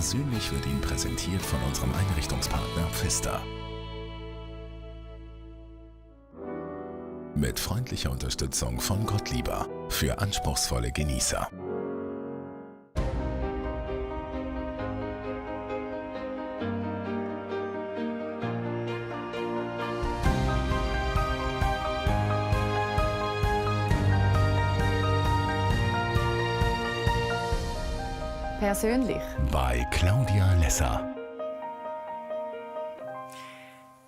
Persönlich wird Ihnen präsentiert von unserem Einrichtungspartner Pfister. Mit freundlicher Unterstützung von Gottlieber für anspruchsvolle Genießer. Persönlich. Bei Claudia Lesser.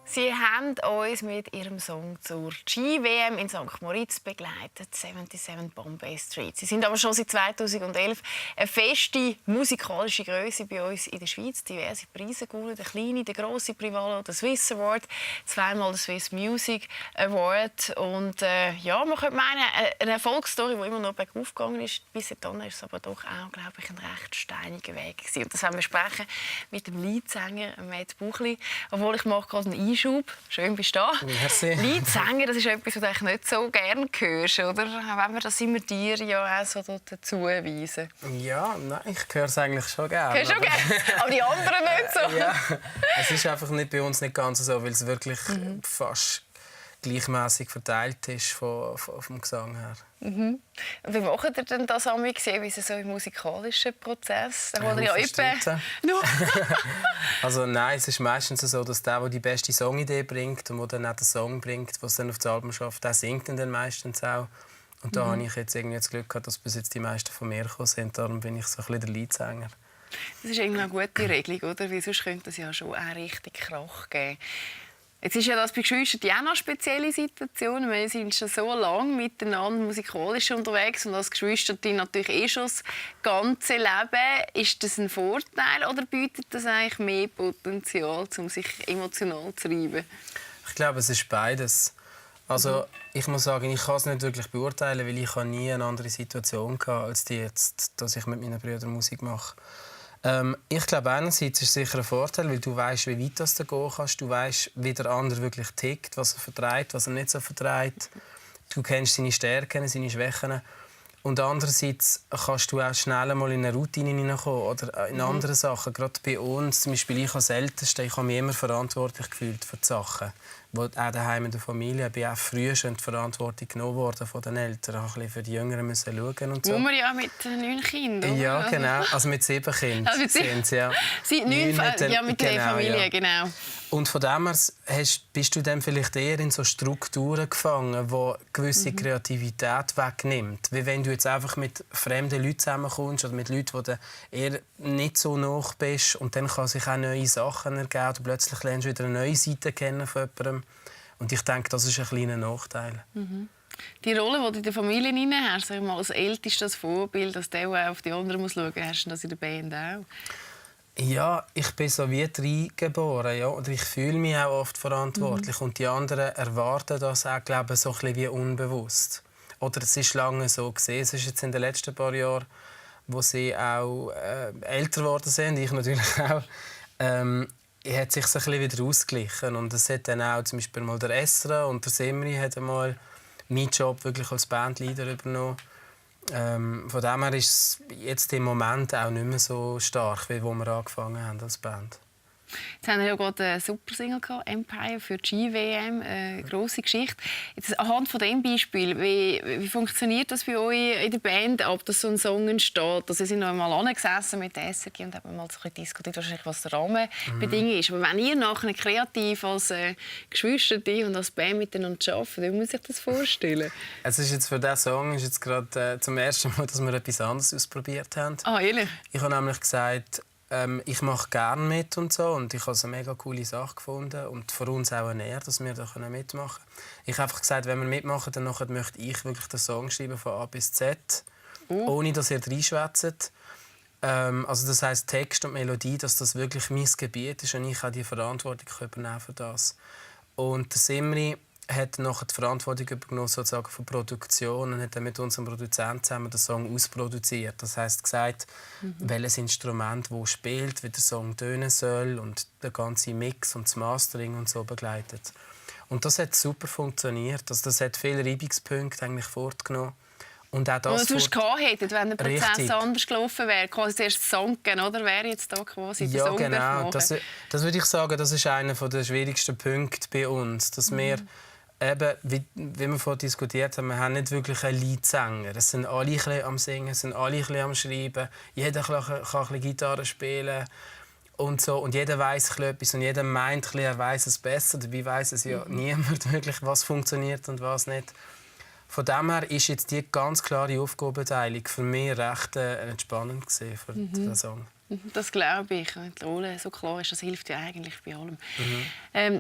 Sie haben uns mit ihrem Song zur Ski-WM in St. Moritz begleitet, 77 Bombay Street. Sie sind aber schon seit 2011 eine feste musikalische Größe bei uns in der Schweiz. Diverse Preise gewonnen, der kleine, der grosse Privalo, der Swiss Award, zweimal der Swiss Music Award. Und ja, man könnte meinen, eine Erfolgsstory, die immer noch bergauf gegangen ist. Bis dahin ist es aber doch auch, glaube ich, ein recht steiniger Weg gewesen. Und das werden wir sprechen mit dem Leadsänger Matt Buchli. Obwohl ich mache gerade einen Einschub. Schön bist du da. Merci. Leadsänger, das ist etwas, was du eigentlich nicht so gerne hörst, oder? Wenn wir das immer dir ja auch so dazu weisen. Ja, nein, ich höre es eigentlich schon gerne. Hörst du schon gerne? Aber die anderen nicht so. Ja, es ist einfach nicht bei uns nicht ganz so, weil es wirklich fast gleichmäßig verteilt ist vom Gesang her. Mhm. Wie macht ihr denn das wie so im musikalischen Prozess? Da holt ihr ja etwa... Also nein, es ist meistens so, dass der die beste Songidee bringt und der dann auch den Song bringt, was dann auf das Album schafft, der singt dann meistens auch. Und da habe ich jetzt irgendwie das Glück gehabt, dass bis jetzt die meisten von mir gekommen sind. Darum bin ich so ein bisschen der Leadsänger. Das ist irgendwie eine gute Regelung, oder? Weil sonst könnte es ja schon auch richtig Krach geben. Jetzt ist ja das bei Geschwistern auch eine spezielle Situation. Wir sind schon so lange miteinander musikalisch unterwegs und als Geschwister natürlich schon das ganze Leben. Ist das ein Vorteil oder bietet das eigentlich mehr Potenzial, um sich emotional zu reiben? Ich glaube, es ist beides. Also, ich muss sagen, ich kann es nicht wirklich beurteilen, weil ich nie eine andere Situation hatte, als die jetzt, dass ich mit meinen Brüdern Musik mache. Ich glaube, einerseits ist es sicher ein Vorteil, weil du weißt, wie weit du gehen kannst. Du weißt, wie der andere wirklich tickt, was er vertreibt, was er nicht so vertreibt. Du kennst seine Stärken, seine Schwächen. Und andererseits kannst du auch schnell mal in eine Routine hineinkommen oder in andere Sachen. Gerade bei uns, zum Beispiel ich als Ältester, ich habe mich immer verantwortlich gefühlt für die Sachen. Auch daheim in der Familie. Ich bin auch früher schon die Verantwortung genommen worden von den Eltern. Ich musste ein bisschen für die Jüngeren schauen und so. Wo wir ja mit 9 Kindern, oder? Ja, genau. Also mit 7 Kindern sind ja. Seit 9 ja, mit der Familie, ja. Genau. Und von dem her bist du dann vielleicht eher in so Strukturen gefangen, die gewisse Kreativität wegnimmt. Wie wenn du jetzt einfach mit fremden Leuten zusammenkommst oder mit Leuten, die du eher nicht so nah bist. Und dann kann sich auch neue Sachen ergeben. Oder plötzlich lernst du wieder eine neue Seite kennen von jemandem. Und ich denke, das ist ein kleiner Nachteil. Die Rolle, die du in der Familie inne hast, sag mal, als ältestes Vorbild, dass der auf die anderen schauen muss, hast du das in der Band auch? Ja, ich bin so wie reingeboren, ja. Oder ich fühle mich auch oft verantwortlich. Und die anderen erwarten das auch, glaube ich, so ein bisschen wie unbewusst. Oder es ist lange so gesehen. Es ist jetzt in den letzten paar Jahren, wo sie auch älter geworden sind, ich natürlich auch, hat sich so ein bisschen wieder ausgeglichen. Und es hat dann auch zum Beispiel mal der Esra und der Semri hat einmal meinen Job wirklich als Bandleader übernommen. Von dem her ist es jetzt im Moment auch nicht mehr so stark, wie wo wir angefangen haben als Band. Jetzt haben wir ja gerade einen super Single gehabt, Empire für die Ski-WM, eine grosse Geschichte. Jetzt anhand von diesem Beispiel, wie funktioniert das bei euch in der Band, ab dass so ein Song entsteht? Also, Sie sind noch einmal angesessen mit der SRG und haben mal so ein diskutiert, was der Rahmenbedingung ist. Aber wenn ihr nachher kreativ als Geschwister und als Band miteinander arbeitet, wie muss man sich das vorstellen? Es ist jetzt für diesen Song ist jetzt gerade zum ersten Mal, dass wir etwas anderes ausprobiert haben. Ah, ehrlich? Ich habe nämlich gesagt, ich mache gerne mit und so und ich habe eine mega coole Sache gefunden und für uns auch eine Ehre, dass wir da mitmachen können. Ich habe einfach gesagt, wenn wir mitmachen, dann möchte ich wirklich den Song schreiben von A bis Z, ohne dass ihr reinschwätzt. Also das heisst Text und Melodie, dass das wirklich mein Gebiet ist und ich auch die Verantwortung übernehmen für das. Und der Simri hat nachher die Verantwortung übernommen, sozusagen von Produktion und hat dann mit unserem Produzenten zusammen den Song ausproduziert. Das heisst gesagt, welches Instrument wo spielt, wie der Song tönen soll und der ganze Mix und das Mastering und so begleitet. Und das hat super funktioniert. Also das hat viele Reibungspunkte eigentlich fortgenommen. Und auch das sonst gehabt hättet, wenn der Prozess Richtig. anders gelaufen wäre. Quasi zuerst das Song, oder? Wäre jetzt da quasi der Ja, Song genau. Das würde ich sagen, das ist einer der schwierigsten Punkte bei uns. Dass wir eben, wie wir vorhin diskutiert haben, wir haben nicht wirklich einen Leadsänger. Es sind alle ein bisschen am Singen, es sind alle ein bisschen am Schreiben. Jeder kann ein bisschen Gitarre spielen. Und, so. Und jeder weiss etwas und jeder meint, er weiss es besser. Dabei weiss es ja niemand wirklich, was funktioniert und was nicht. Von dem her ist jetzt die ganz klare Aufgabenteilung für mich recht entspannend für den Song. Das glaube ich. Wenn die Rolle so klar ist, das hilft ja eigentlich bei allem.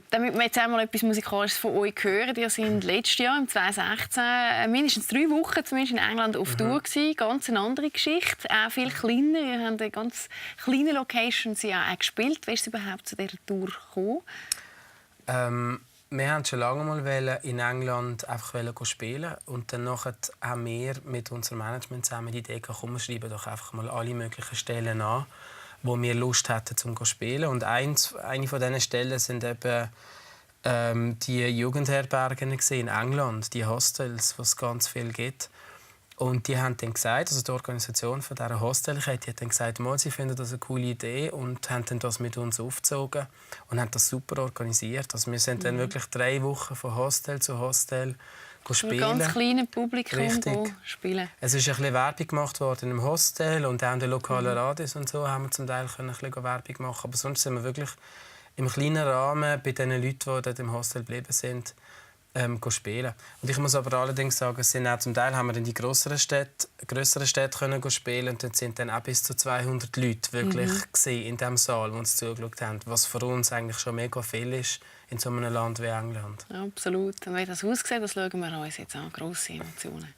Damit wir jetzt einmal etwas Musikalisches von euch hören. Ihr seid letztes Jahr, im 2016, mindestens 3 Wochen zumindest in England auf Tour gewesen. Ganz eine andere Geschichte, auch viel kleiner. Ihr habt in ganz kleinen Locations ja auch gespielt. Wie ist es überhaupt zu dieser Tour gekommen? Wir wollten schon lange mal in England einfach spielen und dann haben wir mit unserem Management zusammen die Idee gehabt, wir schreiben doch einfach mal alle möglichen Stellen an, wo wir Lust hätten zum zu spielen. Und eine von diesen Stellen sind eben die Jugendherbergen in England, die Hostels, wo es ganz viel gibt. Und die haben dann gesagt, also die Organisation von dieser Hostellkette hat dann gesagt, sie finden das eine coole Idee und haben dann das mit uns aufgezogen und haben das super organisiert. Also wir sind dann wirklich 3 Wochen von Hostel zu Hostel spielen. Mit ganz kleinem Publikum spielen. Es ist ein bisschen Werbung gemacht worden im Hostel und auch in den lokalen Radios und so haben wir zum Teil ein bisschen Werbung machen. Aber sonst sind wir wirklich im kleinen Rahmen bei den Leuten, die dort im Hostel geblieben sind, spielen. Und ich muss aber allerdings sagen, es sind auch zum Teil haben wir in die grösseren Städte können spielen und dann sind dann auch bis zu 200 Leute wirklich in diesem Saal, die uns zugeschaut haben, was für uns eigentlich schon mega viel ist in so einem Land wie England. Ja, absolut. Und wie das aussieht, das schauen wir uns jetzt an. Grosse Emotionen.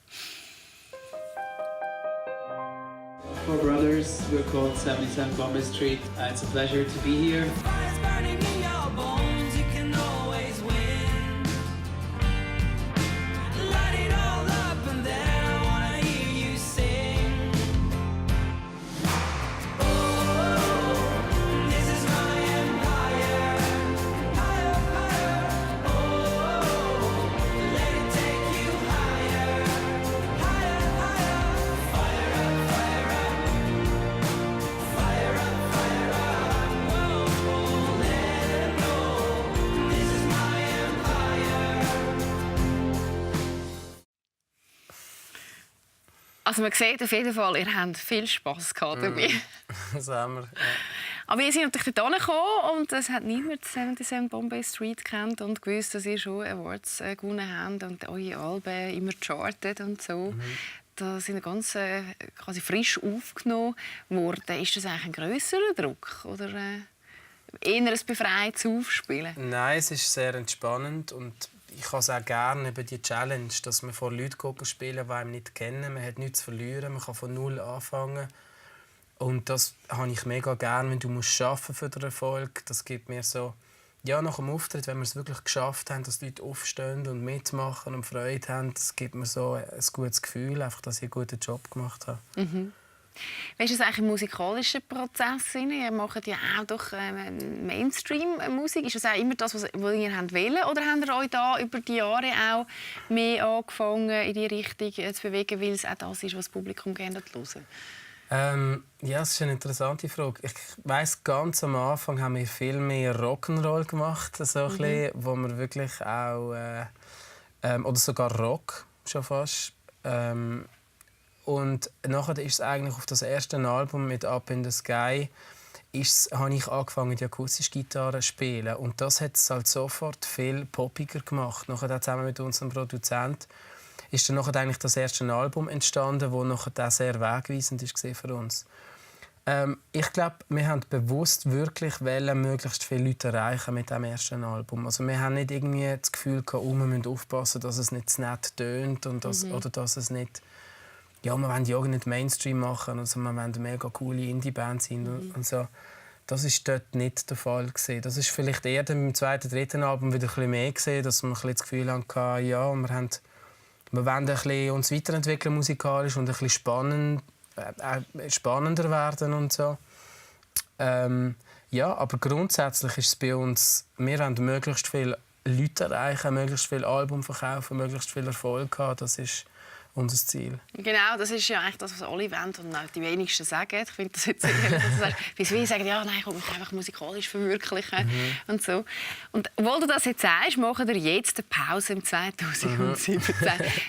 Four brothers, we're called 77 Bombay Street. It's a pleasure to be here. Also man sieht auf jeden Fall, ihr habt viel Spass gehabt dabei. Das haben wir. Ja. Aber ihr seid natürlich dort hingekommen und es hat niemand 77 Bombay Street gekannt und gewusst, dass ihr schon Awards gewonnen habt und eure Alben immer chartet und so. Da sind ganz quasi frisch aufgenommen worden. Ist das eigentlich ein grösserer Druck oder eher ein befreites Aufspielen? Nein, es ist sehr entspannend und ich habe es auch gerne über die Challenge, dass wir vor Leuten spielen, die einen nicht kennen. Man hat nichts zu verlieren, man kann von null anfangen. Und das habe ich mega gerne, wenn du arbeiten für den Erfolg. Das gibt mir so, ja, nach dem Auftritt, wenn wir es wirklich geschafft haben, dass die Leute aufstehen und mitmachen und Freude haben, das gibt mir so ein gutes Gefühl, einfach, dass ich einen guten Job gemacht habe. Wie ist es eigentlich im musikalischen Prozess? Ihr macht ja auch doch Mainstream-Musik. Ist das auch immer das, was ihr wollen? Oder habt ihr euch da über die Jahre auch mehr angefangen, in die Richtung zu bewegen, weil es auch das ist, was das Publikum gerne hören? Ja, das ist eine interessante Frage. Ich weiss, ganz am Anfang haben wir viel mehr Rock'n'Roll gemacht, so ein bisschen, wo wir wirklich auch oder sogar Rock schon fast. Und nachher ist es eigentlich auf das erste Album mit Up in the Sky habe ich angefangen, die akustische Gitarre zu spielen. Und das hat es halt sofort viel poppiger gemacht. Nachher zusammen mit unserem Produzent ist dann nachher eigentlich das erste Album entstanden, das nachher sehr wegweisend war für uns. Ich glaube, wir haben bewusst wirklich möglichst viele Leute erreichen mit dem ersten Album. Also wir haben nicht irgendwie das Gefühl gehabt, wir müssen aufpassen, dass es nicht zu nett tönt und oder dass es nicht. Ja, wir wollen ja nicht Mainstream machen, also wir wollen eine mega coole Indie-Band sein und so. Das war dort nicht der Fall gewesen. Das ist vielleicht eher beim zweiten, dritten Album wieder ein bisschen mehr gesehen, dass wir ein bisschen das Gefühl hatten, ja, wir wollen ein bisschen uns weiterentwickeln musikalisch und ein bisschen spannender werden und so. Ja, aber grundsätzlich ist es bei uns, wir wollen möglichst viele Leute erreichen, möglichst viele Alben verkaufen, möglichst viel Erfolg haben. Das ist unser Ziel. Genau, das ist ja eigentlich das, was alle wollen und auch die wenigsten sagen. Ich finde das jetzt ehrlich, dass viele sagen, ja, nein, ich will mich einfach musikalisch verwirklichen und so. Und obwohl du das jetzt sagst, machen wir jetzt eine Pause im 2017.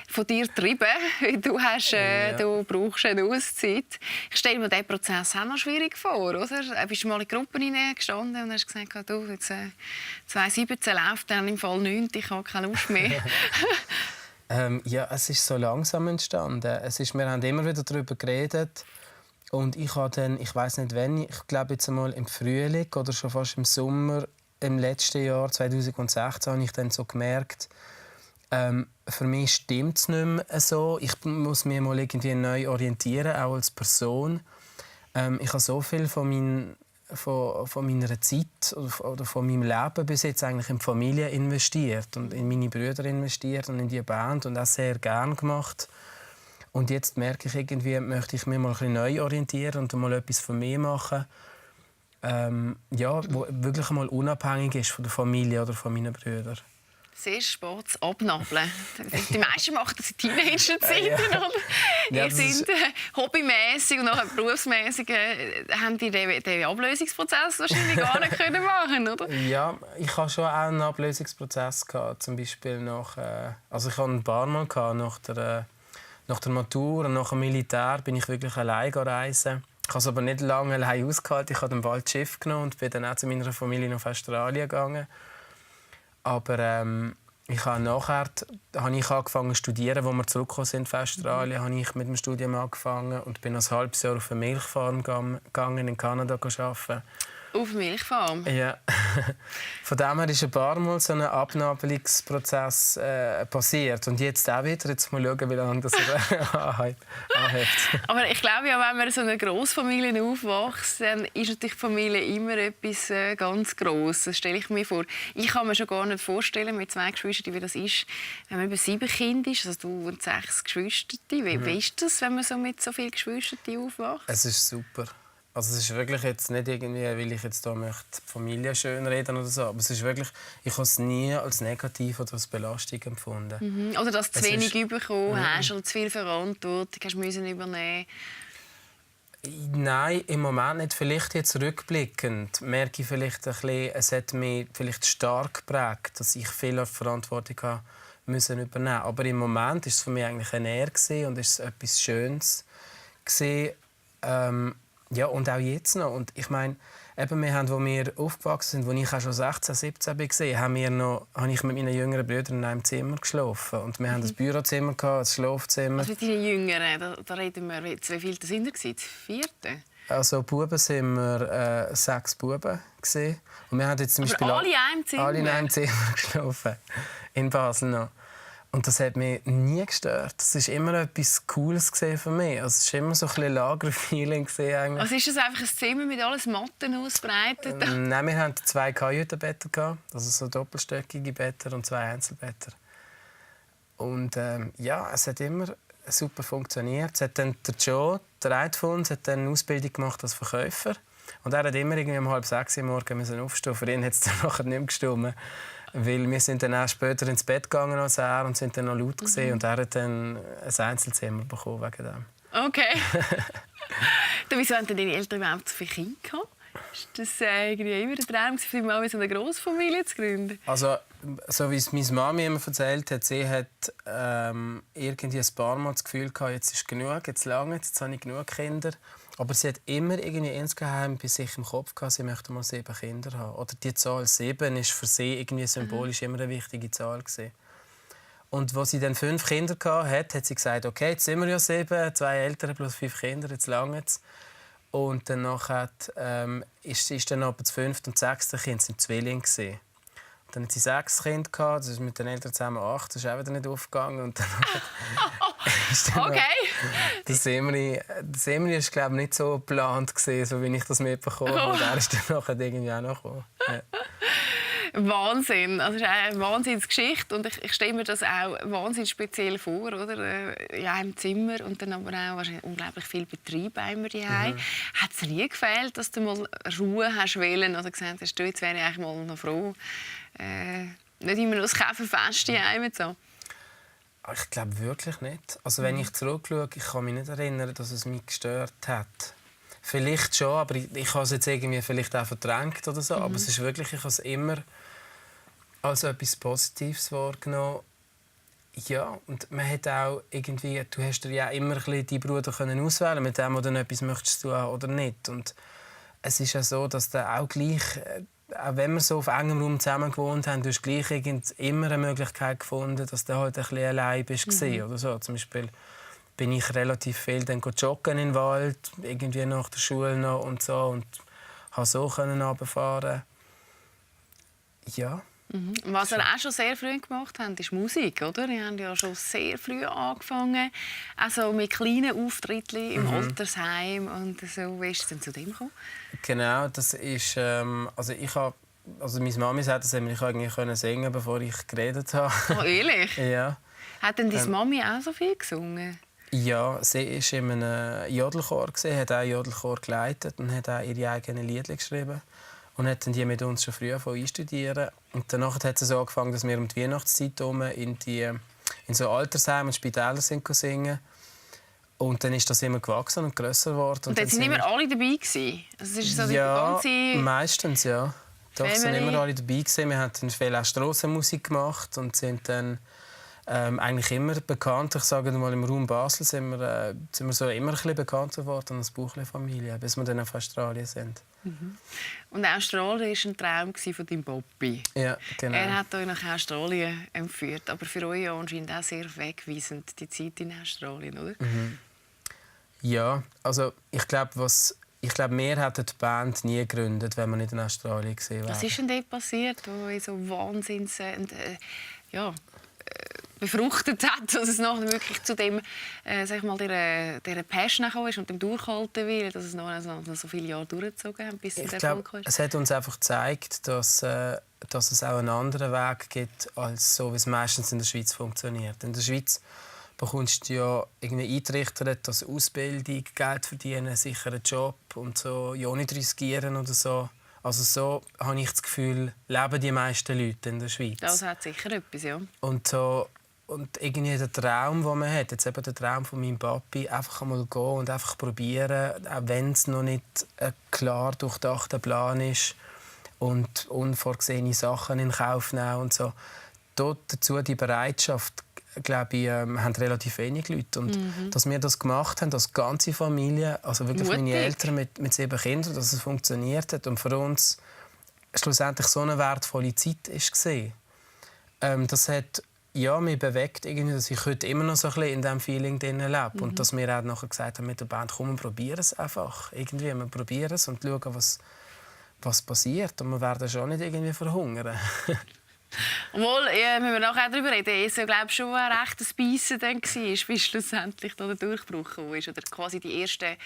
Von dir getrieben, weil du hast, du brauchst eine Auszeit. Ich stelle mir diesen Prozess auch noch schwierig vor, oder? Bist du mal in Gruppen hineingestanden und hast gesagt, du, jetzt 2017 läuft dann im Fall 9, ich habe keine Lust mehr. Ja, es ist so langsam entstanden. Wir haben immer wieder darüber geredet. Und ich habe dann, ich weiß nicht wann, ich glaube jetzt einmal im Frühling oder schon fast im Sommer im letzten Jahr, 2016, habe ich dann so gemerkt, für mich stimmt es nicht mehr so. Ich muss mich mal irgendwie neu orientieren, auch als Person. Ich habe so viel von meiner Zeit oder von meinem Leben bis jetzt eigentlich in die Familie investiert und in meine Brüder investiert und in die Band und auch sehr gern gemacht. Und jetzt merke ich irgendwie, möchte ich mich mal ein bisschen neu orientieren und mal etwas von mir machen, wo wirklich mal unabhängig ist von der Familie oder von meinen Brüdern. Sehr spät abnabeln. Die meisten machen das in Teenager-Zeiten. Ja, Ihr sind hobbymäßig und nachher berufsmäßig haben die den Ablösungsprozess wahrscheinlich gar nicht können machen, oder? Ja, ich hatte schon auch einen Ablösungsprozess gehabt, zum Beispiel also ich hatte ein paar Mal nach der Matur und nach dem Militär bin ich wirklich allein reisen. Ich habe es aber nicht lange allein ausgehalten. Ich habe dann bald das Schiff genommen und bin dann auch zu meiner Familie nach Australien gegangen. Aber ich habe nachher angefangen zu studieren, als wir zurückgekommen sind von Australien, habe ich mit dem Studium angefangen und bin ein halbes Jahr auf eine Milchfarm gegangen, in Kanada arbeiten. Auf eine Milchfarm? Ja. Von dem her ist ein paar Mal so ein Abnabelungsprozess passiert. Und jetzt auch wieder. Jetzt mal schauen, wie lange das anhält. Aber ich glaube, ja, wenn man in so einer Grossfamilie aufwächst, dann ist natürlich die Familie immer etwas ganz Grosses. Das stelle ich mir vor. Ich kann mir schon gar nicht vorstellen, mit 2 Geschwistern, wie das ist, wenn man über 7 Kinder ist. Also du und 6 Geschwister. Wie ist das, wenn man so mit so vielen Geschwistern aufwächst? Es ist super. Also es ist wirklich jetzt nicht irgendwie, weil ich jetzt da möchte die Familie schönreden oder so, aber es ist wirklich, ich habe es nie als negativ oder als Belastung empfunden. Oder dass du zu wenig bekommen hast oder zu viel Verantwortung hast müssen übernehmen. Nein, im Moment nicht. Vielleicht jetzt rückblickend merke ich vielleicht ein bisschen, es hat mich vielleicht stark geprägt, dass ich viel Verantwortung habe müssen übernehmen. Aber im Moment ist es für mich eigentlich eine Ehre und ist etwas Schönes gewesen. Ja, und auch jetzt noch. Und ich meine, eben, als wir aufgewachsen sind, als ich auch schon 16, 17 war, habe ich mit meinen jüngeren Brüdern in einem Zimmer geschlafen. Und wir hatten ein Bürozimmer, ein Schlafzimmer. Also mit deinen Jüngeren, da reden wir, wie viele sind das? 4? Also Buben sind wir 6 Buben gewesen. Und wir haben jetzt zum Beispiel alle in einem Zimmer? Alle in einem Zimmer geschlafen. In Basel noch. Und das hat mich nie gestört. Das war immer etwas Cooles für mich. Also es war immer so ein bisschen Lagerfeeling. Also ist das einfach ein Zimmer mit alles Matten ausbreitet? Nein, wir hatten 2 Kajütenbetten, also so doppelstöckige Betten und 2 Einzelbetten. Und ja, es hat immer super funktioniert. Es hat dann der Joe, der eine von uns, hat dann eine Ausbildung gemacht als Verkäufer. Und er hat immer irgendwie um 5:30 Uhr morgens aufstehen. Für ihn hat es dann nachher nicht mehr gestimmt. Weil wir sind dann auch später ins Bett gegangen als er und sind dann noch laut gesehen und er hat dann ein Einzelzimmer bekommen wegen dem. Okay. Wieso haben denn deine Eltern überhaupt so viele Kinder gehabt? Ist das irgendwie immer der Traum, für mal so eine Grossfamilie zu gründen? Also, so wie es meine Mami immer erzählt hat, sie hat irgendwie ein paar Mal das Gefühl gehabt, jetzt ist genug, jetzt lange, jetzt habe ich genug Kinder. Aber sie hat immer irgendwie insgeheim bei sich im Kopf gehabt, sie möchte mal 7 Kinder haben. Oder die Zahl 7 ist für sie irgendwie symbolisch immer eine wichtige Zahl gewesen. Und als sie dann 5 Kinder hatte, hat sie gesagt, okay, jetzt sind wir ja 7, 2 Eltern plus 5 Kinder, jetzt lange es. Und dann ist dann aber das 5. und 6. Kind sind Zwillinge gewesen. Dann hat sie 6 Kinder gehabt, das ist mit den Eltern zusammen 8, das ist auch wieder nicht aufgegangen. Und dann okay. Das Semri war, glaube ich, nicht so geplant, so wie ich das mitbekommen habe. Und er ist dann nachher irgendwie auch noch gekommen. Ja. Wahnsinn. Also, es ist eine Wahnsinnsgeschichte. Und ich stelle mir das auch wahnsinnig speziell vor, oder? Ja, im Zimmer und dann aber auch wahrscheinlich unglaublich viel Betrieb immer daheim. Hat es nie gefehlt, dass du mal Ruhe hast wollen oder gesagt hast, jetzt wäre ich eigentlich mal noch froh, nicht immer noch das Käferfest daheim so? Ich glaube wirklich nicht. Also wenn ich zurückschaue, ich kann mich nicht erinnern, dass es mich gestört hat. Vielleicht schon, aber ich habe es jetzt irgendwie vielleicht auch verdrängt oder so. Aber es ist wirklich, ich habe es immer als etwas Positives wahrgenommen. Ja, und man hat auch irgendwie, du hast dir ja immer ein bisschen die Brüder können auswählen, mit dem, wo du etwas möchtest tun oder nicht. Und es ist ja so, dass du auch gleich, auch wenn wir so auf engem Raum zusammen gewohnt haben, du hast gleich immer eine Möglichkeit gefunden, dass du halt ein bisschen allein bist oder so. Zum Beispiel bin ich relativ viel dann joggen in den Wald, irgendwie nach der Schule noch und so, und konnte so runterfahren. Ja. Was ihr auch schon sehr früh gemacht habt, ist Musik, oder? Ihr habt ja schon sehr früh angefangen, also mit kleinen Auftritten im Altersheim und so. Wie ist es denn zu dem gekommen? Genau, das ist, also meine Mami sagt, dass ich eigentlich singen konnte, bevor ich geredet habe. Oh, ehrlich? Ja. Hat denn deine Mami auch so viel gesungen? Ja, sie war in einem Jodelchor, hat auch einen Jodelchor geleitet und hat auch ihre eigenen Lieder geschrieben. Und hat dann die mit uns schon früh einstudieren. Und danach hat sie so angefangen, dass wir um die Weihnachtszeit in so Altersheimen und Spitälern singen. Und dann ist das immer gewachsen und grösser geworden. Und dann sind immer alle dabei gewesen? Also ist so ja, die ganze meistens, ja. Doch, sind immer alle dabei gewesen. Wir haben dann viel auch Strassenmusik gemacht und sind dann eigentlich immer bekannt. Ich sage mal, im Raum Basel sind wir so immer ein bisschen bekannter geworden als Buchli-Familie, bis wir dann auf Australien sind. Und Australien war ein Traum von deinem Papi. Ja, genau. Er hat euch nach Australien entführt, aber für euch anscheinend auch sehr wegweisend, die Zeit in Australien, oder? Ja, also ich glaube, wir hätten die Band nie gegründet, wenn wir nicht in Australien gewesen wären. Was ist denn dort passiert, wo ihr so wahnsinns befruchtet hat, dass es nachher wirklich zu dem, sag ich mal, dieser Passion gekommen ist und dem durchgehalten wird, dass es noch so viele Jahre durchgezogen hat, bis es der Erfolg ist? Es hat uns einfach gezeigt, dass es auch einen anderen Weg gibt, als so, wie es meistens in der Schweiz funktioniert. In der Schweiz bekommst du ja irgendwie eintrichtert, dass Ausbildung, Geld verdienen, einen sicheren Job und so, ja nicht riskieren oder so. Also so habe ich das Gefühl, leben die meisten Leute in der Schweiz. Das hat sicher etwas, ja. Und irgendwie der Traum, den man hat, jetzt eben der Traum von meinem Papi, einfach einmal gehen und einfach probieren, auch wenn es noch nicht ein klar durchdachter Plan ist und unvorgesehene Sachen in Kauf nehmen und so. Dazu die Bereitschaft, glaube ich, haben relativ wenig Leute. Und dass wir das gemacht haben, als ganze Familie, also wirklich Mutig. meine Eltern mit 7 Kindern, dass es funktioniert hat und für uns schlussendlich so eine wertvolle Zeit war. Das hat mich bewegt, irgendwie, dass ich heute immer noch so ein bisschen in diesem Feeling lebe. Und dass wir auch nachher gesagt haben mit der Band, komm, wir probieren es einfach. Irgendwie, wir probieren es und schauen, was passiert. Und wir werden schon nicht irgendwie verhungern. Obwohl, müssen wir nachher darüber reden, es war, glaube ich, schon ein rechtes Beissen dann gewesen, bis schlussendlich der Durchbruch gekommen ist. Oder quasi die ersten,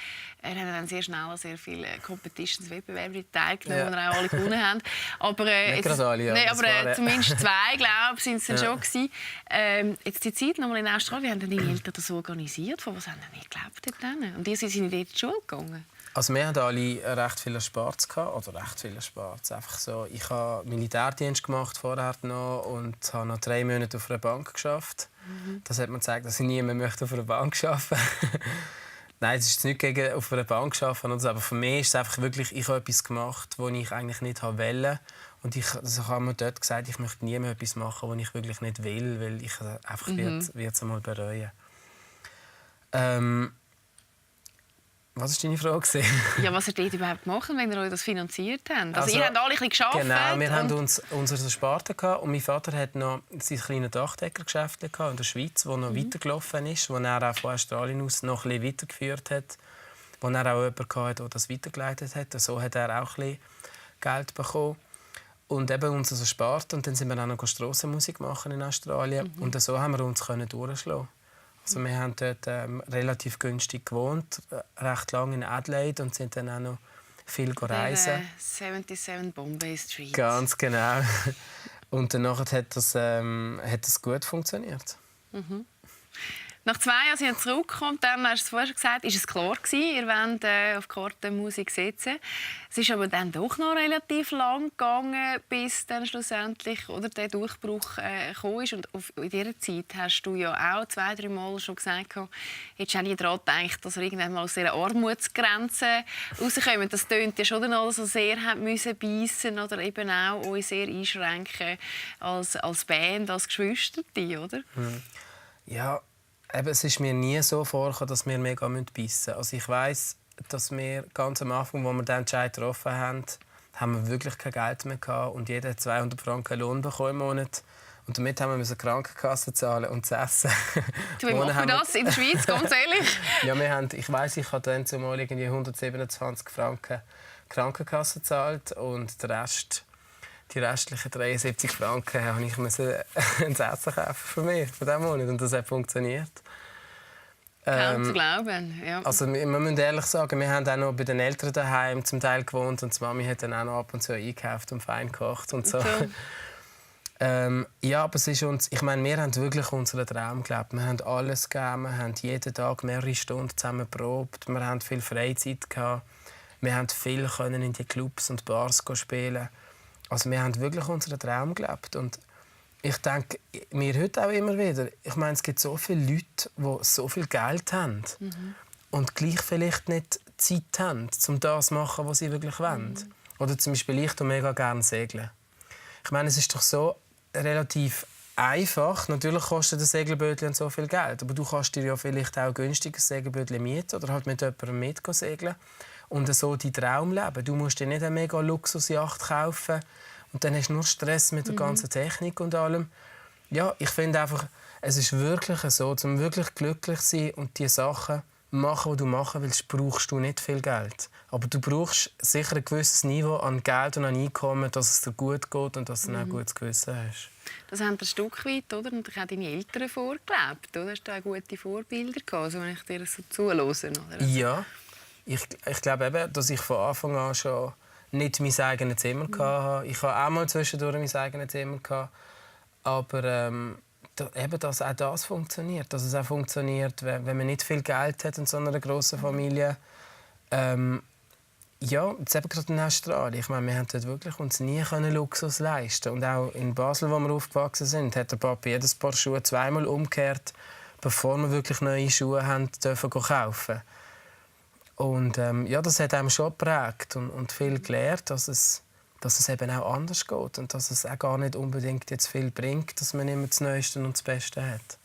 haben dann sehr schnell sehr viele Competitions-Wettbewerbe teilgenommen, die auch alle gewonnen haben. Aber, Nicht gerade alle, ja. Nein, aber war, zumindest 2, glaube ich, sind es dann schon gewesen. Jetzt die Zeit nochmal in Australien, wie haben denn die Eltern das organisiert? Von was haben denn die gelebt dort? Und die sind dort in die Schule gegangen? Also wir hatten alle recht viele Sports Einfach so. Ich habe Militärdienst gemacht vorher noch und habe noch 3 Monate auf einer Bank geschafft. Das hat mir gezeigt, dass ich niemand möchte auf einer Bank arbeiten. Nein, es ist nicht gegen auf einer Bank arbeiten, aber für mich ist es einfach wirklich, ich habe etwas gemacht, was ich eigentlich nicht wollte. Und ich habe mir dort gesagt, ich möchte nie mehr etwas machen, was ich wirklich nicht will, weil ich einfach wird es einmal bereuen. Was war deine Frage? Ja, was ihr dort überhaupt gemacht, wenn ihr euch das finanziert habt? Also ihr habt alle ein bisschen gearbeitet. Genau, wir hatten unsere Sparte gehabt, und mein Vater hat noch sein kleines Dachdeckergeschäft in der Schweiz, das noch weitergelaufen ist, das er auch von Australien aus noch ein bisschen weitergeführt hat, wo er auch jemanden hatte, der das weitergeleitet hat. So hat er auch ein bisschen Geld bekommen. Und eben unsere Sparte. Und dann sind wir auch noch Strassenmusik machen in Australien. Und so haben wir uns durchschlagen. Also wir haben dort relativ günstig gewohnt, recht lange in Adelaide, und sind dann auch noch viel reisen. 77 Bombay Street. Ganz genau. Und danach hat das gut funktioniert. Nach 2 Jahren sind Sie zurückgekommen. Dann, hast du es vorher schon gesagt, ist es klar gewesen, ihr wollt auf Kartenmusik setzen. Es ist aber dann doch noch relativ lang gegangen, bis dann schlussendlich der Durchbruch gekommen ist. Und in dieser Zeit hast du ja auch 2-3 Mal schon gesagt, jetzt habe ich daran gedacht, dass ihr irgendwann mal aus dieser Armutsgrenze rauskommen. Das tönt ja schon so sehr müssen beißen oder eben auch euch sehr einschränken als Band, als Geschwister, oder? Ja, eben, es ist mir nie so vorgekommen, dass wir mega beißen müssen. Also ich weiss, dass wir ganz am Anfang, als wir den Entscheid getroffen haben, wir wirklich kein Geld mehr gehabt und jeder 200 Franken Lohn bekommen im Monat. Und damit haben wir Krankenkasse zahlen und zu essen. Wie machen wir das in der Schweiz, ganz ehrlich? Ja, ich weiss, ich habe dann zumal irgendwie 127 Franken Krankenkasse gezahlt und die restlichen 73 Franken musste ich ein Essen kaufen für mich für diesen Monat. Und das hat funktioniert. Kaum zu glauben, ja. Also, wir müssen ehrlich sagen, wir haben auch noch bei den Eltern daheim zum Teil gewohnt und die Mami hat dann auch noch ab und zu eingekauft und fein gekocht und so. Ja, aber es ist uns, ich meine, wir haben wirklich unseren Traum gelebt. Wir haben alles gegeben, wir haben jeden Tag mehrere Stunden zusammen geprobt, wir haben viel Freizeit gehabt, wir haben viel können in die Clubs und Bars spielen. Also wir haben wirklich unseren Traum gelebt und ich denke, mir heute auch immer wieder, ich meine, es gibt so viele Leute, die so viel Geld haben und gleich vielleicht nicht Zeit haben, um das zu machen, was sie wirklich wollen. Oder zum Beispiel ich mega gerne segeln. Ich meine, es ist doch so relativ einfach. Natürlich kostet ein Segelbötchen so viel Geld, aber du kannst dir ja vielleicht auch günstiges Segelbötchen mieten oder halt mit jemandem segeln und so deinen Traum leben. Du musst dir nicht eine mega Luxusjacht kaufen und dann hast du nur Stress mit der ganzen Technik und allem. Ja, ich finde einfach, es ist wirklich so, um wirklich glücklich zu sein und die Sachen machen, die du machen willst, brauchst du nicht viel Geld. Aber du brauchst sicher ein gewisses Niveau an Geld und an Einkommen, dass es dir gut geht und dass du ein gutes Gewissen hast. Das haben ein Stück weit, oder? Und ich habe deine Eltern vorgelebt, oder? Hast du auch gute Vorbilder gehabt, also wenn ich dir so zuhöre, oder? Ja, ich glaube eben, dass ich von Anfang an schon nicht mein eigenes Zimmer hatte. Ich hatte auch mal zwischendurch mein eigenes Zimmer gehabt, aber eben, dass auch das funktioniert. Dass es auch funktioniert, wenn man nicht viel Geld hat in so einer grossen Familie. Ja, jetzt eben gerade in Australien. Ich meine, wir haben dort wirklich uns nie Luxus leisten. Und auch in Basel, wo wir aufgewachsen sind, hat der Papa jedes Paar Schuhe 2-mal umgekehrt, bevor wir wirklich neue Schuhe haben dürfen kaufen. Und ja, das hat einem schon geprägt und viel gelernt, dass es eben auch anders geht und dass es auch gar nicht unbedingt jetzt viel bringt, dass man immer das Neueste und das Beste hat.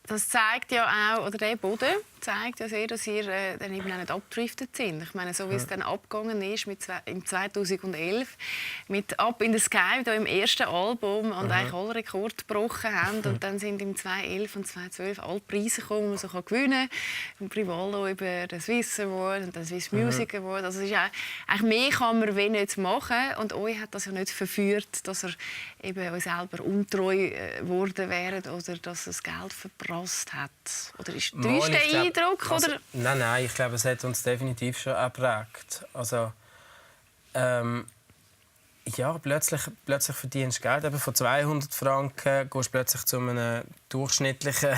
Das zeigt ja auch, oder der Boden zeigt ja sehr, dass ihr dann eben auch nicht abgedriftet sind. Ich meine, so wie es dann abgegangen ist im 2011 mit «Up in the Sky», da im ersten Album, und eigentlich alle Rekorde gebrochen haben. Und dann sind im 2011 und 2012 alle Preise gekommen, die man so gewinnen kann. Im Privallo über den Swiss Award und den Swiss Music Award. Also ist eigentlich mehr kann man wenig nicht machen. Und euch hat das ja nicht verführt, dass er eben euch selber untreu geworden wäre oder dass er das Geld verprasst hat. Oder ist der Eindruck? Also, nein, ich glaube, es hat uns definitiv schon geprägt. Also, ja, plötzlich verdienst du Geld. Eben von 200 Franken gehst du plötzlich zu einem durchschnittlichen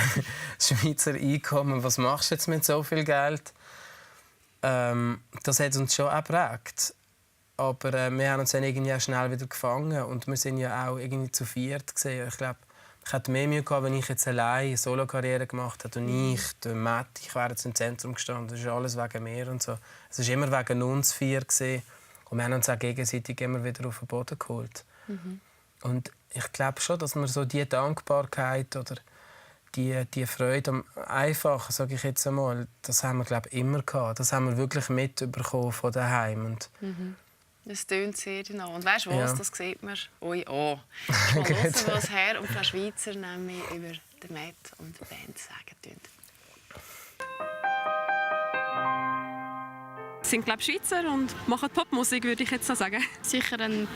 Schweizer Einkommen. Was machst du jetzt mit so viel Geld? Das hat uns schon geprägt. Aber wir haben uns dann irgendwie schnell wieder gefangen. Und wir sind ja auch irgendwie zu viert gesehen. Ich glaube, ich hätte mehr Mühe gehabt, wenn ich jetzt allein eine Solo-Karriere gemacht hätte und der Matt, ich wäre jetzt im Zentrum gestanden. Das ist alles wegen mir und so. Es war immer wegen uns 4 gewesen. Und wir haben uns auch gegenseitig immer wieder auf den Boden geholt. Und ich glaube schon, dass wir so die Dankbarkeit oder die Freude am Einfachen, sage ich jetzt einmal, das haben wir, glaube ich, immer gehabt. Das haben wir wirklich mitbekommen von daheim. Und das tönt sehr genau. Und weißt du was? Ja. Das sieht man euch an. Mal hören, was Herr und Frau Schweizer nämlich über den Matt und die Band sagen tun. Sie sind, glaube ich, Schweizer und machen Popmusik, würde ich jetzt so sagen. Sicher ein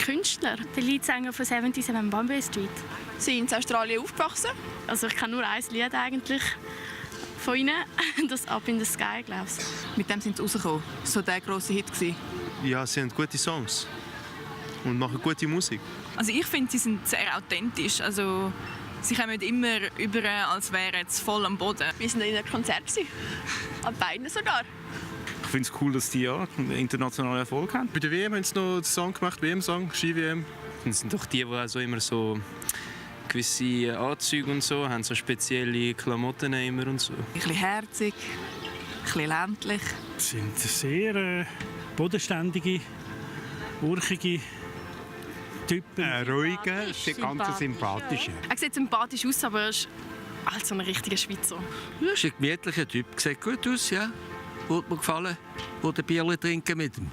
Künstler, der Leadsänger von 77 Bombay Street. Sie sind in Australien aufgewachsen? Also ich kenne nur ein Lied eigentlich von ihnen, das «Up in the Sky», glaube ich. Mit dem sind sie rausgekommen. Das war so der grosse Hit. Ja, sie haben gute Songs und machen gute Musik. Also ich finde, sie sind sehr authentisch. Also Sie kommen immer über, als wären sie voll am Boden. Wir waren in einem Konzert. An beiden sogar. Ich finde es cool, dass die einen internationalen Erfolg haben. Bei der WM haben sie noch einen Song gemacht, WM-Song, Ski-WM. Das sind doch die also immer so gewisse Anzüge und so, haben so spezielle Klamotten immer und so. Ein bisschen herzig, ein bisschen ländlich. Das sind sehr bodenständige, urchige Typen. Ruhige, ganz sympathische. Er sieht sympathisch aus, aber er ist halt so ein richtiger Schweizer. Er ist ein gemütlicher Typ. Sieht gut aus, ja. Würde mir gefallen. Würde ein Bierchen trinken mit ihm.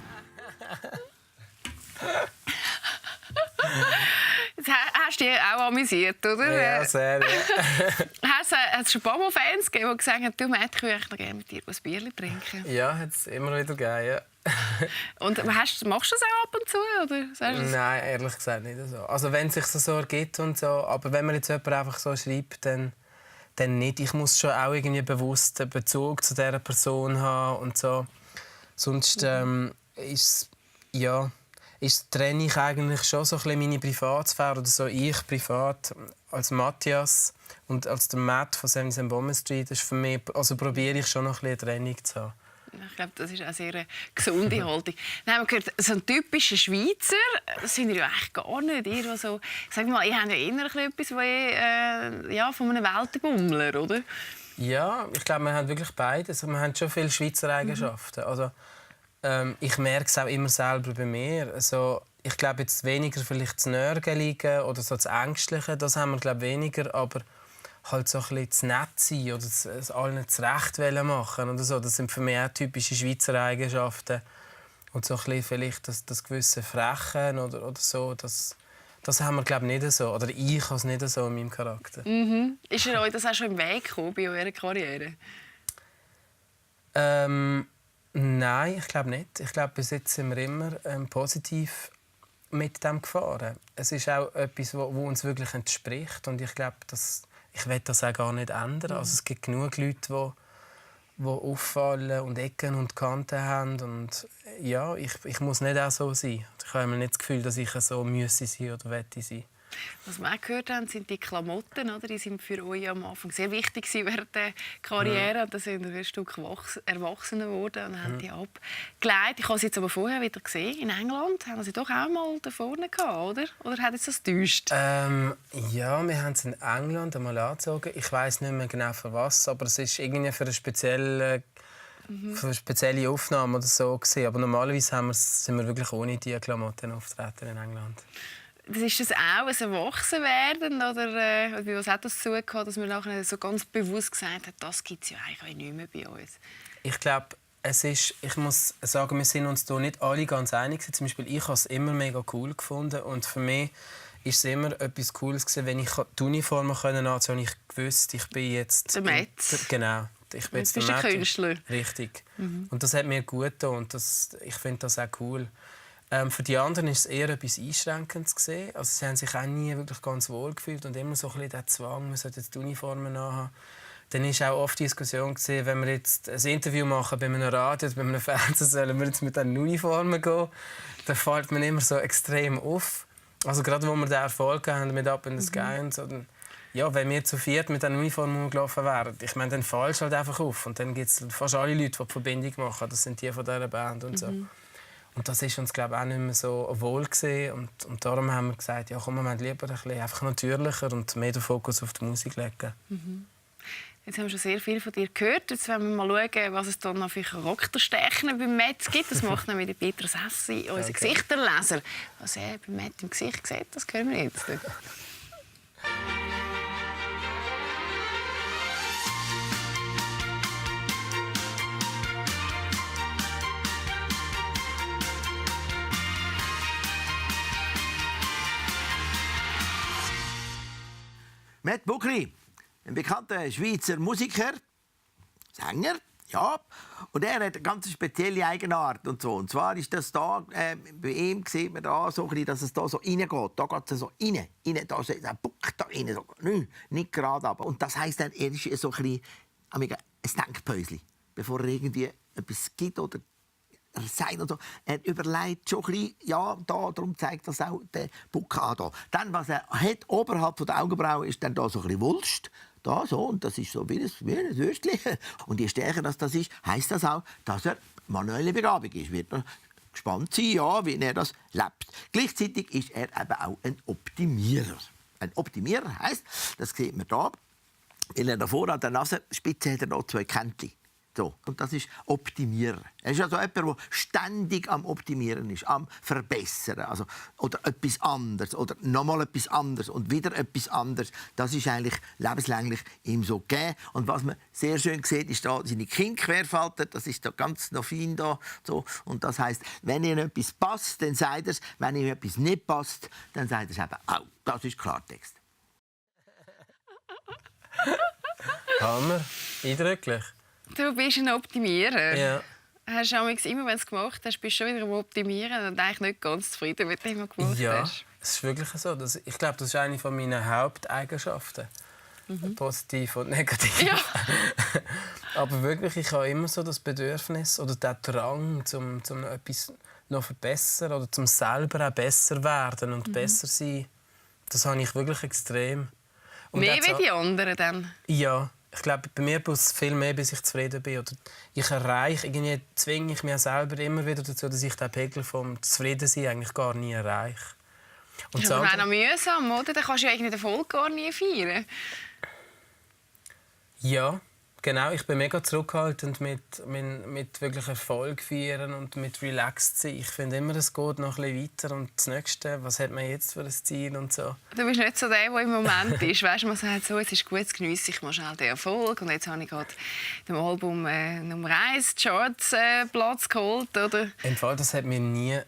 Jetzt hast du dich auch amüsiert, oder? Ja, sehr. Ja. Hat es schon ein paar Mal Fans gegeben, die gesagt haben, du Matt, ich würde gerne mit dir ein Bier trinken? Ja, hat es immer wieder gegeben, ja. Und machst du das auch ab und zu? Oder sagst du das? Nein, ehrlich gesagt nicht so. Also wenn es sich so ergibt und so, aber wenn man jetzt jemand einfach so schreibt, dann nicht. Ich muss schon auch irgendwie bewusst einen Bezug zu dieser Person haben und so. Sonst trenne ich eigentlich schon so ein bisschen meine Privatsphäre oder so. Ich privat als Matthias und als der Matt von 77 Bomber Street ist für mich, also probiere ich schon noch ein bisschen eine Trennung zu haben. Ich glaube, das ist auch sehr eine gesunde Haltung. Dann haben wir gehört, so ein typischer Schweizer, das sind ihr ja eigentlich gar nicht. Ihr, so, sag mal, ihr habt ja eher etwas von einem Weltenbummler, oder? Ja, ich glaube, wir haben wirklich beides. Wir haben schon viele Schweizer Eigenschaften. Also, ich merke es auch immer selber bei mir. Also, ich glaube jetzt weniger vielleicht das Nörgelige oder so das Ängstliche, das haben wir glaube weniger, aber halt so ein bisschen zu nett sein oder es allen zurecht machen oder so. Das sind für mich auch typische Schweizer Eigenschaften. Und so ein bisschen vielleicht das gewisse Frechen oder so, das haben wir glaube nicht so. Oder ich habe es nicht so in meinem Charakter. Mhm. Ist euch das auch schon im Weg gekommen bei eurer Karriere? Nein, ich glaube nicht. Ich glaube, bis jetzt sind wir immer positiv mit dem gefahren. Es ist auch etwas, wo uns wirklich entspricht. Und ich glaube, ich will das auch gar nicht ändern. Also es gibt genug Leute, die auffallen und Ecken und Kanten haben. Und ja, ich muss nicht auch so sein. Ich habe nicht das Gefühl, dass ich so müsse sein oder wette sein. Was wir auch gehört haben, sind die Klamotten. Oder? Die sind für euch am Anfang sehr wichtig während der Karriere. Da sind wir ein Stück erwachsener geworden und haben die abgelegt. Ich habe sie jetzt aber vorher wieder gesehen, in England. Haben sie doch auch mal da vorne gehabt, oder? Oder hat es das getäuscht? Ja, wir haben es in England einmal angezogen. Ich weiß nicht mehr genau für was, aber es ist irgendwie für eine spezielle Aufnahme oder so gewesen. Aber normalerweise sind wir wirklich ohne diese Klamotten auftreten in England. Ist das auch ein Erwachsenwerden oder was hat das dazu gehabt, dass man nachher so ganz bewusst gesagt hat, das gibt es ja eigentlich nicht mehr bei uns? Ich glaube, ich muss sagen, wir sind uns da nicht alle ganz einig. Zum Beispiel, ich habe es immer mega cool gefunden und für mich ist es immer etwas Cooles gewesen, wenn ich die Uniformen anziehen konnte. Ich wusste, ich bin jetzt der Metz. Genau. Ich bin jetzt der Metz. Künstler. Richtig. Und das hat mir gut getan und ich finde das auch cool. Für die anderen war es eher etwas Einschränkendes. Also sie haben sich auch nie wirklich ganz wohl gefühlt und immer so ein bisschen der Zwang, man sollte jetzt die Uniformen anhaben. Dann war auch oft die Diskussion, wenn wir jetzt ein Interview machen bei einem Radio oder bei einem Fernsehen, sollen wir jetzt mit diesen Uniformen gehen. Da fällt man immer so extrem auf. Also gerade wo wir den Erfolg haben mit Up in the Sky und so. Ja, wenn wir zu viert mit diesen Uniformen gelaufen wären, ich meine, dann fällst du halt einfach auf. Und dann gibt es fast alle Leute, die die Verbindung machen. Das sind die von dieser Band und so. Und das ist uns, glaube ich, auch nicht mehr so wohl gesehen. Und darum haben wir gesagt, ja, komm, wir wollen lieber ein bisschen einfach natürlicher und mehr den Fokus auf die Musik legen. Jetzt haben wir schon sehr viel von dir gehört. Jetzt wollen wir mal schauen, was es dann noch für Charakterstechen beim Metz gibt. Das macht nämlich Peter Sessi, unser Gesichterleser. Was er beim Metz im Gesicht sieht, das hören wir jetzt. Matt Buckley, ein bekannter Schweizer Musiker, Sänger, ja. Und er hat eine ganz spezielle Eigenart und so. Und zwar ist das da, bei ihm sieht man da so, dass es da so reingeht. Da geht es so rein, da so, der Buck da rein, so, nicht gerade aber. Und das heisst, er ist so ein Denkpäuschen, bevor er irgendwie etwas gibt oder sagt und so. Er überlegt schon ein bisschen, ja, darum zeigt das auch der Bucke an. Da. Dann, was er hat, oberhalb der Augenbrauen, ist dann da so ein bisschen Wulst. Da, so, und das ist so wie ein Würstchen. Und je stärker das ist, heisst das auch, dass er manuelle Begabung ist. Wird er gespannt sein, ja, wie er das lebt. Gleichzeitig ist er eben auch ein Optimierer. Ein Optimierer heisst, das sieht man hier, weil er davor an der Nasenspitze hat er noch 2 Kännchen. So. Und das ist Optimierer. Er ist also jemand, der ständig am Optimieren ist, am Verbessern. Also, oder etwas anderes, oder nochmal etwas anderes und wieder etwas anderes. Das ist eigentlich lebenslänglich ihm so gegeben. Und was man sehr schön sieht, ist da seine Kinnquerfalter. Das ist da ganz noch fein da. So. Und das heisst, wenn ihm etwas passt, dann sagt er es. Wenn ihm etwas nicht passt, dann sagt er es eben auch. Das ist Klartext. Hammer. Eindrücklich. Du bist ein Optimierer. Ja. Hast du immer, wenn du es gemacht hast, bist du schon wieder am Optimieren und eigentlich nicht ganz zufrieden mit dem, was du gemacht Ja, hast? es ist wirklich so. Ich glaube, das ist eine meiner Haupteigenschaften. Positiv und negativ. Ja. Aber wirklich, ich habe immer so das Bedürfnis oder den Drang, zum etwas noch verbessern oder zum selber auch besser werden und besser sein. Das habe ich wirklich extrem. Und mehr wie die anderen dann? Ja. Ich glaube, bei mir braucht es viel mehr, bis ich zufrieden bin. Oder ich erreiche, irgendwie zwinge ich mich selber immer wieder dazu, dass ich den Pegel vom Zufriedensein eigentlich gar nie erreiche. Und das ist auch noch mühsam, oder? Dann kannst du ja eigentlich den Erfolg gar nie feiern. Ja, genau. Ich bin mega zurückhaltend mit wirklich Erfolg feiern und mit relaxed sein. Ich finde immer, es geht noch ein bisschen weiter und das Nächste, was hat man jetzt für ein Ziel und so. Du bist nicht so der im Moment ist. Weißt du, man sagt so, es ist gut, jetzt geniesse ich mal schnell den Erfolg und jetzt habe ich gerade dem Album Nummer 1 Charts Platz geholt, oder? Im Fall, das hat mir nie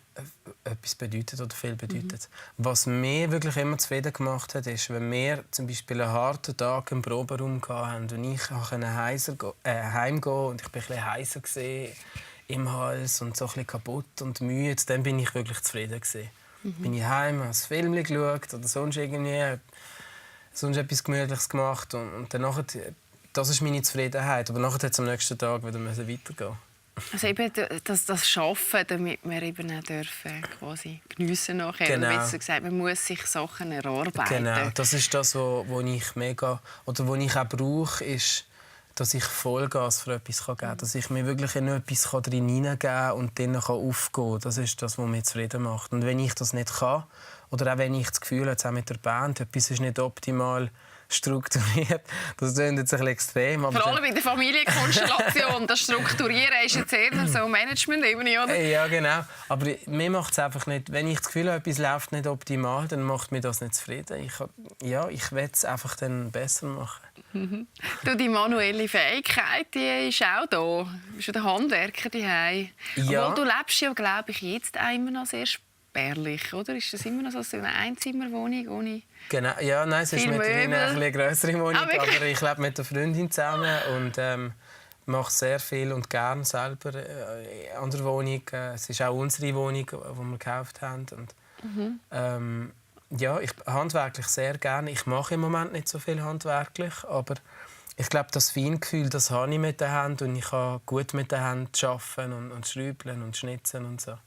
etwas bedeutet oder viel bedeutet. Was mir wirklich immer zufrieden gemacht hat, ist, wenn wir zum Beispiel einen harten Tag im Proberaum hatten und ich konnte heimgehen und ich war ein bisschen heiser im Hals und so ein bisschen kaputt und müde, dann bin ich wirklich zufrieden gewesen. Bin ich heim, habe ein Film geschaut oder sonst etwas Gemütliches gemacht und danach, das ist meine Zufriedenheit. Aber nachher hat es am nächsten Tag wieder weitergehen. Also eben das Schaffen, damit wir eben auch dürfen, quasi geniessen nachher. Genau. Oder besser gesagt, man muss sich Sachen erarbeiten. Genau, das ist das, was ich mega oder was ich auch brauche, ist, dass ich Vollgas für etwas geben kann. Dass ich mir wirklich in etwas hineingeben kann und dann aufgehen kann. Das ist das, was mich zufrieden macht. Und wenn ich das nicht kann, oder auch wenn ich das Gefühl habe, auch mit der Band, etwas ist nicht optimal strukturiert. Das klingt jetzt ein bisschen extrem. Aber vor allem in der Familienkonstellation. Das Strukturieren ist jetzt eher so Management-Ebene, oder? Ja, genau. Aber mir macht es einfach nicht... Wenn ich das Gefühl habe, etwas läuft nicht optimal, dann macht mich das nicht zufrieden. Ich will es einfach dann besser machen. Du, die manuelle Fähigkeit, die ist auch da. Du bist der Handwerker daheim. Ja. Obwohl, du lebst ja, glaube ich, jetzt immer noch sehr spärlich, oder? Ist das immer noch so eine Einzimmerwohnung ohne... Genau, ja, nein, es ist mittlerweile eine größere Wohnung, aber ich lebe mit einer Freundin zusammen und mache sehr viel und gerne selber an der Wohnung. Es ist auch unsere Wohnung, die wir gekauft haben. Und, ja, ich handwerklich sehr gerne. Ich mache im Moment nicht so viel handwerklich, aber ich glaube, das Feingefühl, das habe ich mit den Händen und ich kann gut mit den Händen arbeiten und schrübeln und schnitzen und so.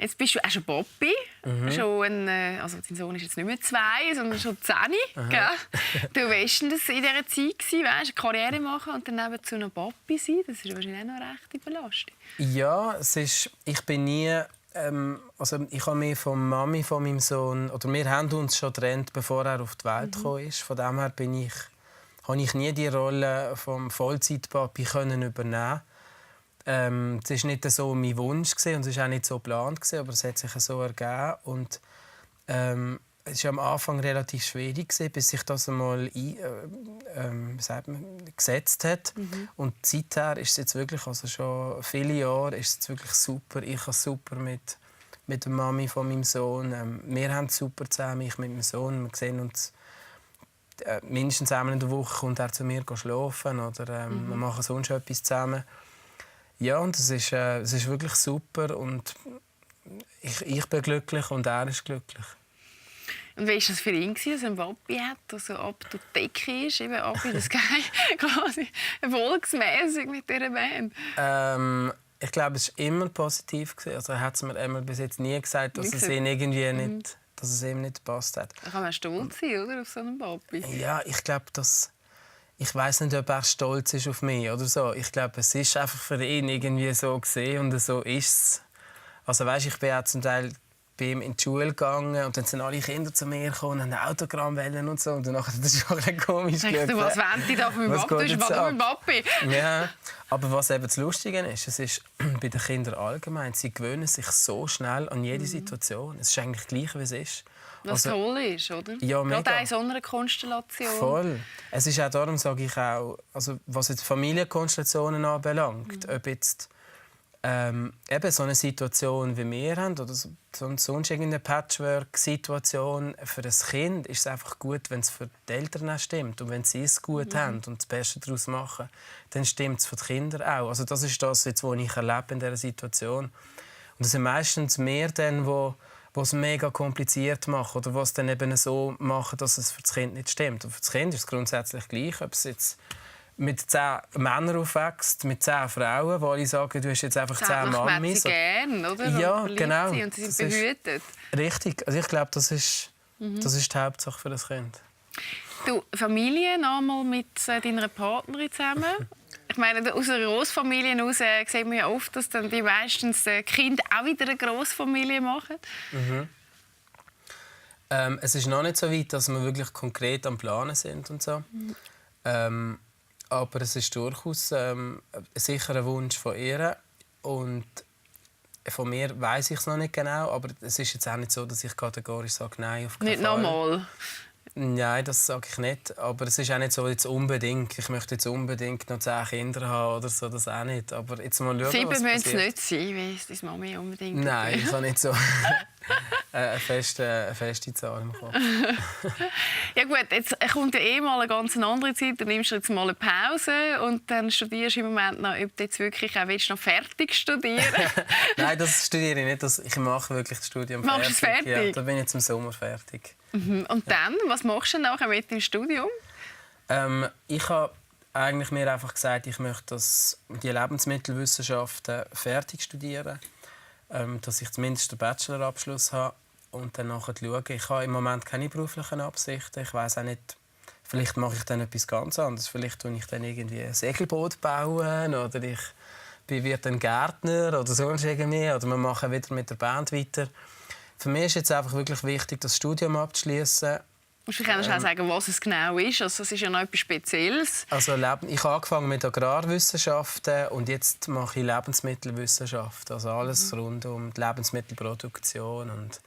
Jetzt bist du auch schon Papi. Also dein Sohn ist jetzt nicht mehr 2, sondern schon 10. Du warst das in dieser Zeit, weißt, eine Karriere machen und dann nebenzu noch Papi sein. Das ist wahrscheinlich auch noch eine rechte Belastung. Ja, ich bin nie... also ich habe mich von Mami von meinem Sohn... Oder wir haben uns schon getrennt, bevor er auf die Welt gekommen ist. Von dem her habe ich nie die Rolle vom Vollzeitpapi übernehmen. Das war nicht so mein Wunsch und es war auch nicht so geplant, aber es hat sich so ergeben. Und, es war am Anfang relativ schwierig, bis sich das einmal gesetzt hat. Und seither ist es jetzt wirklich, also schon viele Jahre, ist es jetzt wirklich super. Ich habe super mit der Mami von meinem Sohn. Wir haben es super zusammen, ich mit meinem Sohn. Wir sehen uns mindestens einmal in der Woche, kommt er zu mir schlafen oder wir machen sonst etwas zusammen. Ja, und es ist wirklich super und ich bin glücklich und er ist glücklich. Und wie war das für ihn, dass er einen Papi hat, der so ab der Decke ist, eben ab in der Sky, quasi erfolgsmässig mit dieser Band? Ich glaube, es war immer positiv. Also er hat es mir einmal bis jetzt nie gesagt, dass es ihm irgendwie nicht, dass es ihm nicht gepasst hat. Da kann man stolz sein, oder, auf so einen Papi. Ja, ich glaube, dass... Ich weiß nicht, ob er stolz ist auf mich oder so. Ich glaube, es ist einfach für ihn irgendwie so gesehen und so ist es. Also weißt, ich bin auch zum Teil bei ihm in die Schule gegangen und dann sind alle Kinder zu mir gekommen und haben Autogramm wählen und so. Und danach hat das schon ein bisschen komisch geschaut. Was wollen die da von meinem Papi? Das ist mein Papi. Ja, aber was eben das Lustige ist, es ist bei den Kindern allgemein, sie gewöhnen sich so schnell an jede Situation. Es ist eigentlich gleich, wie es ist. Was toll ist, oder? Ja, mega. Gerade in so einer Konstellation. Voll. Es ist auch darum, sage ich auch, also was jetzt Familienkonstellationen anbelangt, ob jetzt eben so eine Situation wie wir haben oder sonst irgendeine Patchwork-Situation für ein Kind, ist es einfach gut, wenn es für die Eltern auch stimmt. Und wenn sie es gut haben und das Beste daraus machen, dann stimmt es für die Kinder auch. Also das ist das, jetzt, was ich erlebe in dieser Situation. Und das sind meistens mehr dann, wo es mega kompliziert machen oder was dann eben so machen, dass es für das Kind nicht stimmt. Und für das Kind ist es grundsätzlich gleich, ob es jetzt mit 10 Männern aufwächst, mit 10 Frauen, wo alle sagen, du hast jetzt einfach 10 Mamis. Sie gerne, oder? Ja, und genau. Und sie sind behütet. Richtig. Also ich glaube, das ist die Hauptsache für das Kind. Du, Familie einmal mit deiner Partnerin zusammen. Ich meine, aus einer Grossfamilie heraus sieht man ja oft, dass dann die meistens Kinder auch wieder eine Grossfamilie machen. Es ist noch nicht so weit, dass wir wirklich konkret am Planen sind und so. Aber es ist durchaus sicher ein Wunsch von ihr. Und von mir weiss ich es noch nicht genau, aber es ist jetzt auch nicht so, dass ich kategorisch sage, nein, auf keinen Fall. Nicht nochmal? Nein, das sage ich nicht. Aber es ist auch nicht so jetzt unbedingt. Ich möchte jetzt unbedingt noch 10 Kinder haben oder so, das auch nicht. Aber jetzt mal schauen, 7 was müssen es passiert. nicht sein, wie es deine Mami unbedingt. Nein, ich habe nicht so eine feste Zahl im Kopf. Ja gut, jetzt kommt ja mal eine ganz andere Zeit. Du nimmst jetzt mal eine Pause und dann studierst du im Moment noch, ob du jetzt wirklich auch willst, noch fertig studieren. Nein, das studiere ich nicht. Ich mache wirklich das Studium fertig. Machst du es fertig? Ja, da bin ich jetzt im Sommer fertig. Und dann, was machst du nachher mit dem Studium? Ich habe eigentlich mir einfach gesagt, ich möchte die Lebensmittelwissenschaften fertig studieren, dass ich zumindest den Bachelorabschluss habe und dann nachher schauen. Ich habe im Moment keine beruflichen Absichten. Ich weiß auch nicht, vielleicht mache ich dann etwas ganz anderes. Vielleicht tue ich dann irgendwie ein Segelboot bauen oder ich werde dann Gärtner oder sonst irgendwie. Oder wir machen wieder mit der Band weiter. Für mich ist jetzt einfach wirklich wichtig, das Studium abzuschließen. Du kannst auch sagen, was es genau ist. Also, es ist ja noch etwas Spezielles. Also, ich habe angefangen mit Agrarwissenschaften und jetzt mache ich Lebensmittelwissenschaften. Also alles rund um die Lebensmittelproduktion und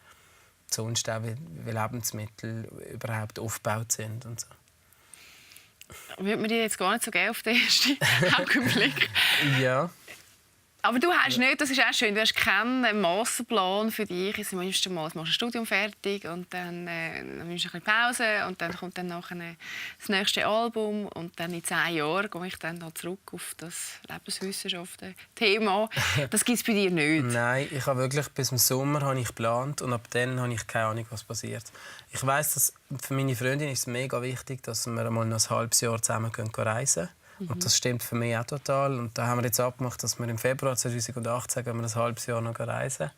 sonst auch, wie Lebensmittel überhaupt aufgebaut sind und so. Würde man dir jetzt gar nicht so gerne auf den ersten Augenblick. Ja. Aber du hast nicht, das ist auch schön, du hast keinen Masterplan für dich. Also, machst du das Studium fertig und dann nimmst du ein bisschen Pause und dann kommt dann nachher das nächste Album und dann in 10 Jahren gehe ich dann noch zurück auf das Lebenswissenschaften-Thema. Das gibt es bei dir nicht? Nein, ich habe wirklich bis zum Sommer habe ich geplant und ab dann habe ich keine Ahnung, was passiert. Ich weiss, dass für meine Freundin ist es mega wichtig, dass wir einmal noch ein halbes Jahr zusammen reisen können. Und das stimmt für mich auch total. Und da haben wir jetzt abgemacht, dass wir im Februar 2018 gehen wir ein halbes Jahr noch reisen.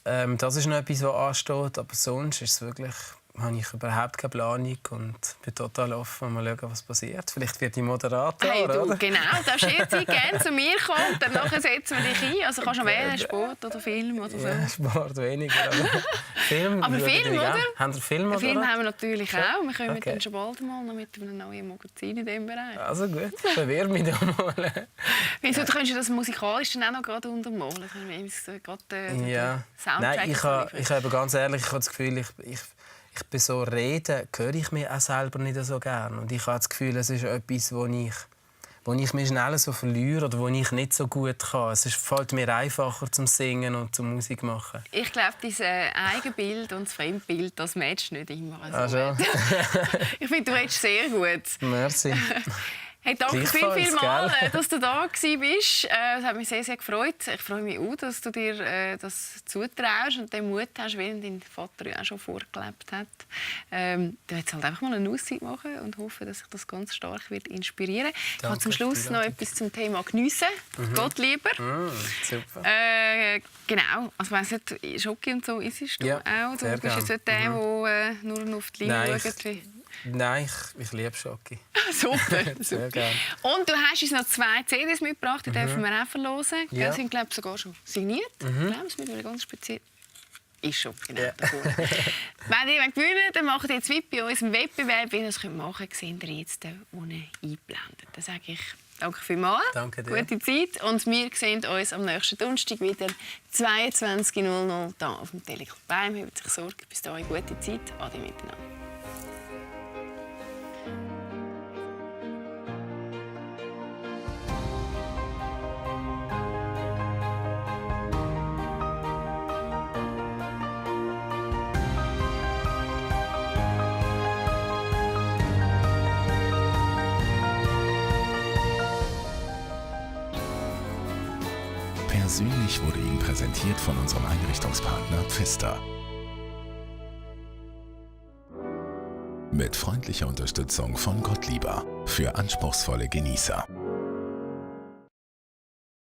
Das ist noch etwas, was ansteht. Aber sonst ist es wirklich, habe ich überhaupt keine Planung und bin total offen. Mal schauen, was passiert. Vielleicht wird ich Moderator, hey, du, oder? Genau, du darfst jederzeit gerne zu mir kommen. Dann setzen wir dich ein. Also kannst du wählen, Sport oder Film oder so. Ja, Sport weniger. Aber Film, aber Film, oder? Haben wir Film, oder? Film haben wir natürlich auch. Wir kommen okay. dann schon bald mal noch mit einem neuen Magazin in diesem Bereich. Also gut, verwirr mich da mal. Wieso, du könntest das musikalisch dann auch noch gerade untermalen? Ja. Nein, ich habe ganz ehrlich, ich habe das Gefühl, ich bin so reden, höre ich mir auch selber nicht so gerne. Und ich habe das Gefühl, es ist etwas, wo ich mich schnell so verliere oder wo ich nicht so gut kann. Es fällt mir einfacher zum Singen und zum Musik machen. Ich glaube, dein Eigenbild und das Fremdbild, das matcht nicht immer so. Also. Ich finde, du redest sehr gut. Merci. Hey, danke Gleichfalls, vielmals, gell? dass du da bist. Es hat mich sehr, sehr gefreut. Ich freue mich auch, dass du dir das zutraust und den Mut hast, wie dein Vater ja auch schon vorgelebt hat. Du willst halt einfach mal eine Auszeit machen und hoffe, dass sich das ganz stark wird inspirieren. Ich habe zum Schluss noch etwas zum Thema Geniessen. Gott lieber. Super. Genau. Also, ich weiss nicht, Schoki und so isst du Ja, auch? Du sehr bist jetzt nicht der, der nur auf die Linie schaut. Nein, ich liebe Schoki. Super. Sehr gerne. Und du hast uns noch 2 CDs mitgebracht, die dürfen wir auch verlosen. Ja. Die sind, glaube ich, sogar schon signiert. Ich glaube, es wird ganz speziell. Ist schon, genau. Ja. Wenn ihr gewinnen wollt, dann macht ihr jetzt mit bei unserem Wettbewerb. Wie ihr das machen könnt, seht ihr jetzt unten eingeblendet. Dann sage ich danke vielmals. Danke dir. Gute Zeit. Und wir sehen uns am nächsten Donnerstag wieder 22:00 hier auf dem Teleclub Beim. Habt sich Sorge. Bis dahin gute Zeit. Ade miteinander. Persönlich wurde Ihnen präsentiert von unserem Einrichtungspartner Pfister. Mit freundlicher Unterstützung von Gott lieber für anspruchsvolle Genießer.